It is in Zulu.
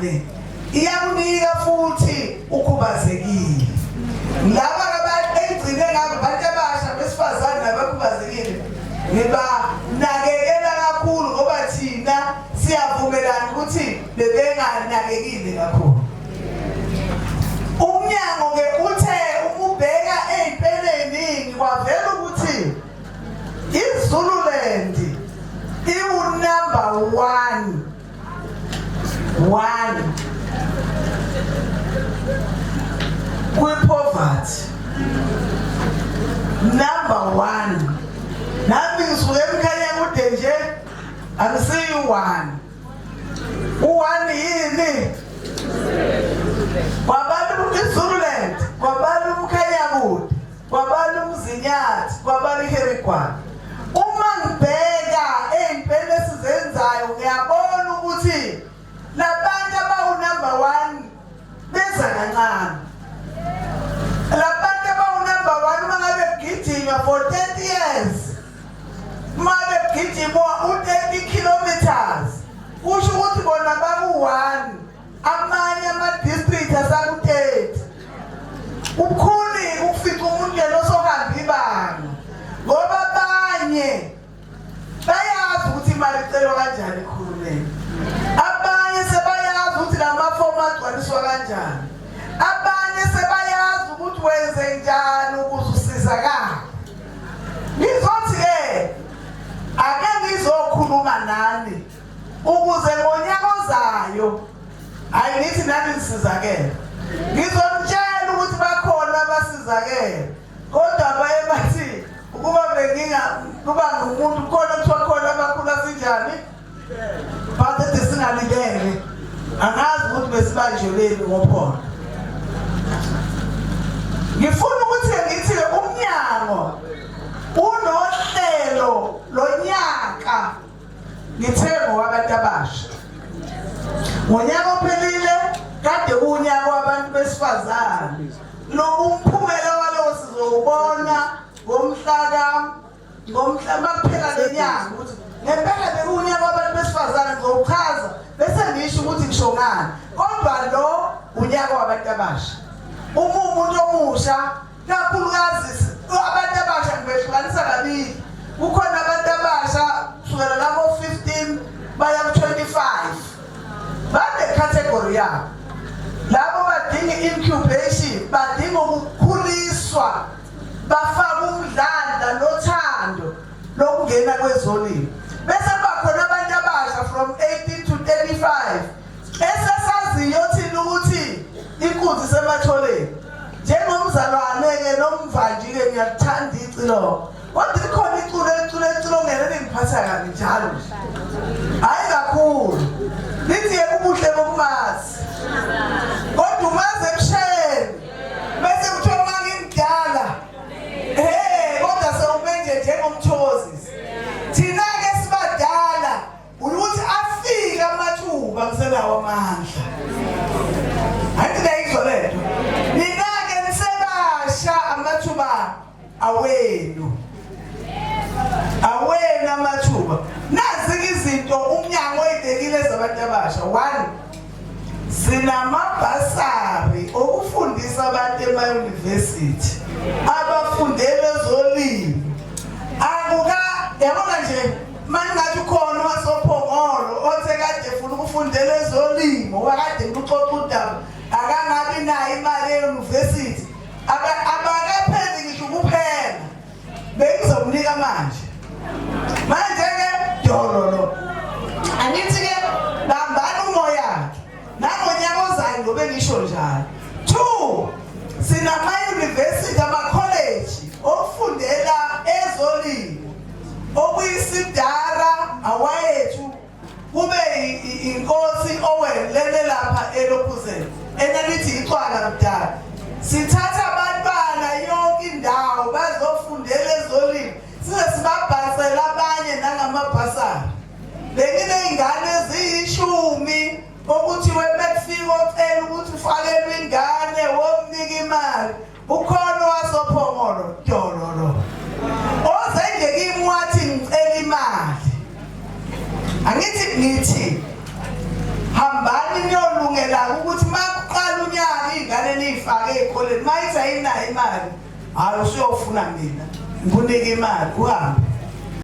ingane iyakunika futhi ukhubazekile. Laba engigcine ngabo abantu abasha besifazane nabakhubazekile ngibanakekela kakhulu ngoba thina siyavumelana ukuthi bebenganakekile kakhulu. Umnyango ke uthe uma ubheka ey'mpeni ey'ningi kwavela ukuthi iZululand iwunumber one one kwi-poverty number one. Nami ngisuke emkhanya kude nje angisiyi one. U-one yini? Kwabala iZululand, kwabala uMkhanyakude, kwabala uMzinyathi, kwabala iHerigwana. Uma ngibheka ey'ntweni esizenzayo ngiyabona ukuthi labantu abawu-number one beza kancane. Labantu abawu-number one uma ngabe kugijinywa for 30 years uma begijimwa u-30 kilometers kusho ukuthi bona baku-1 amanye ama-district asaku-30. Kubukhuni ukufica umuntu yena osohamba ibanga ngoba abanye bayazi ukuthi imali icelwa kanjani kuhulumeni, abanye sebayazi ukuthi la mafomu agcwaliswa kanjani, abanye sebayazi ukuthi wenze njani ukuze usizakale. Ngizothi-ke ake ngizokhuluma nani ukuze ngonyaka ozayo, hayi ngithi nani nisizakele, ngizonitshela ukuthi bakhona abasizakele kodwa baye bathi ukuba benginga kuba ngumuntu khona kuthiwa khona abakhula sinjani but singalibele angazi ukuthi besibanjweleni ngophondo. Ngifuna ukuthi ngithi umnyango unohlelo lonyaka ngithe ngowabantu abasha. Ngonyaka ophelile kade kuwunyaka wabantu besifazane. Lo umphumela walowo sizowubona ngomhlaka ngomhla makuphela lenyanga ukuthi ngempela bekuwunyaka wabantu besifazane. Ngizowuchaza bese ngisho ukuthi ngisho ngani, kodwa lo unyaka wabantu abasha. Uma umuntu omusha kakhulukazi abantu abasha ngibehlukanisa kabili. Kukhona abantu abasha kusukela labo 15 baya ku-25 bane-category yabo. Labo badinga i-incubation, badinga ukukhuliswa, bafake umdlandla nothando lokungena kwezolimo. Bese kuba khona abantu abasha from 18 to 35 esesaziyo thina ukuthi inkunzi sematholeni. Njengomzalwane-ke nomvanji-ke ngiyakuthanda icilongo, kodwa likhona iculo eliculo ecilongeni elingiphatha kabi njalo nje, hhayi kakhulu, lithi-ke ubuhle bokumazi kodwa umazi ebusheni bese kuthiwa uma ngimdala he kodwa sewume nje njengomthokozisi. Thina-ke sibadala ukuthi afike amathuba ngisenawo amandla. Angithi niyayizwa lento? Nina-ke nisebasha, amathuba awenu, awenu amathuba. Nazi izinto umnyango oyibekile zabantu abasha. One, sinamabhasari okufundisa abantu emayunivesithi abafundele ezolimo. Akuka yabona nje manje ngathi ukhona wasophongolo othe kade efuna ukufundela ezolimo, wakade ngiluxoxa udaba, akangabi nayo imali eyunivesithi, abakapheli ngisho ukuphela bengizomnika manje. Manje-ke dololo angithi-ke bambani umoya-ke nangonyaka ozayo ngobe ngisho njalo. Two, sinama-university, amakholeji okufundela ezolimo okuyisidara awayethu kube inkosi Owen lele lapha elokhuzeni enanithi icwala kudala. Sithatha abantwana yonke indawo bazofundela ezolimo, size sibabhasele abanye nangamabhasari. Benginey'ngane eziyishumi okuthiwe mekufika ocela ukuthi ufakelwe ingane womnika imali. Ukhona wasophongolo dololo oze nje kimi wathi ngicela imali. Angithi ngithi hambani niyolungela. Niyavela ukuthi makuqala unyaka izingane niyifake ezikoleni, mayithi ayinayo imali, hayi usuyofuna mina ngikunike imali uhambe.